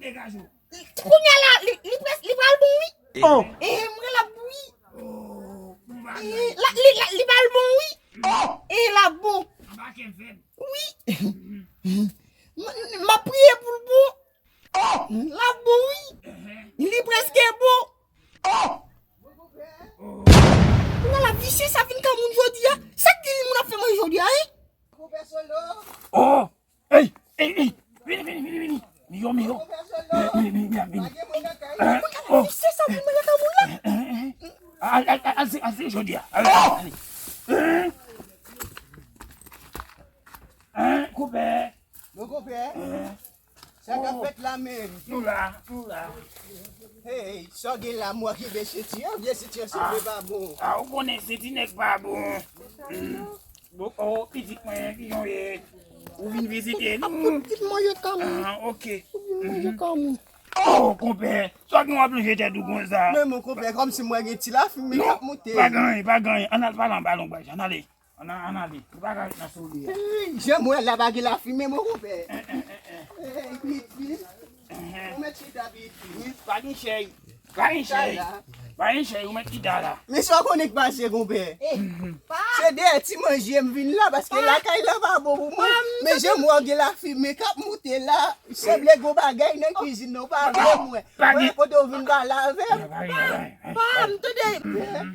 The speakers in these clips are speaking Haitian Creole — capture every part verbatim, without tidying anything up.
E kajou. Kounye a la, li, li près, li pral bon, wi. Oh. E m wè l ap bouyi. Oh, bon bagay. E, la, li, la, li pral bon, wi. Oh. E l ap bon. Anba kè vèb. Wi. M, m ap priye pou l bon. Oh. L ap bon, wi. Li prèske bon. Oh. Kounye a la, visye sa vin ka moun jodi a. Sa k di li moun ap fè manje jodi a, en? Oh. Ey, ey, ey, vini, vini, vini, vini. Miyo, miyo. Vini, vini, vini, vini. Mwen ka la visye sa vin mwen ka moun la. Al, al, al, al, se, al, se jodi a. Al, al, al. Hein, konpè. Bon, konpè. Sa k ap fèt la, men? Nou la, nou la. Hey, sa w gen la, mwen ki vye senti an, vye senti an, se vre pa bon. Ah, ou konnen senti nèg pa bon. Bon, oh, pitit mwen, kijan w ye? Ou vin vizite nou? Ap fout kit manje ka moun. Ah, ok. Ou vin manje ka moun. Oh, konpè, sa w gen w ap lonje tèt ou konsa? Men mon konpè, kòmsi mwen gen ti lafimen k ap moute. Non, pa gen anyen, pa gen anyen. Ann al pale anba lonbraj, ann ale. Ann al, ann ale. Ou pa ka ret nan solèy a. Hey, jan mwen la pa gen lafimen, mon konpè. Hey, pitit. Ou mèt chita, pitit. Pa gen chèy. Pa gen chèy. Pa gen chèy, ou mèt chita la. Men sa w konnen k pase, konpè. Se dèyè ti manje m vin la, paske lakay la pa bon pou mwen. Men jan m wè w gen lafimen k ap moute la, sanble gon bagay nan kizin nan, w pa vle mwen. Mwen kote w vin pale avè m. Pa m tande.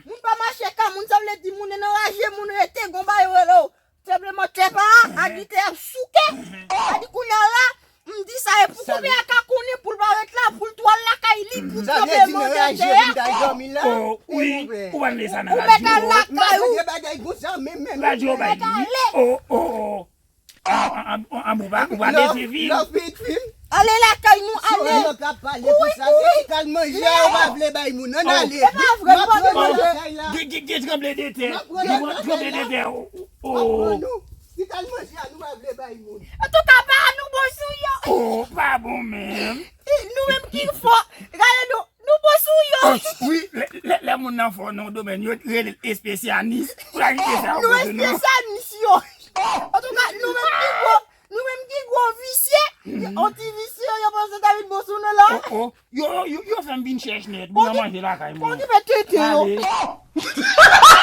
Moun pa mache ka moun, sa vle di moun nan raje, moun rete gon bagay rele w. Senpleman tè pa a, a gite ap souke. A di kounye a la, m di sa e pou konpè a ka konnen pou l pa ret la, pou l twò al lakay li, pou l kanpe mande tè a. Oh, wi, ou pa vle sa nan radyo. Ou mèt al lakay ou. Radyo pa di. Oh, oh, oh. Ah, ah, ah, ah, ou pa, ou pa bezwen vin. Love pitit fi m. Ale lakay nou, ale. Kouri, kouri. Ki kal manje a ou pa vle bay moun. Ann ale. E pa vre, m pa vle manje. Gen, gen, gen tranblementè. Gen tranblementè. Oh, oh. Ki kal manje a nou pa vle bay moun. Antouka, pa nou bon sou yo. Oh, pa bon menm. Nou menm ki fò. Gade nou, nou bon sou yo. Oh, wi, lè, lè, lè moun nan fò nan yon domèn, yo rele l espesyalis. Ou la espesyalis. Nou espesyalis yo. Antouka, nou menm ki gwo, nou menm ki gwo visye, yon ti visye, yo panse ta vin bon sou nou la. Oh, oh. Yo, yo, yo fè m vin chèch nèt. Pou nan manje lakay mwen. Pou ki fè tete yo. Ale.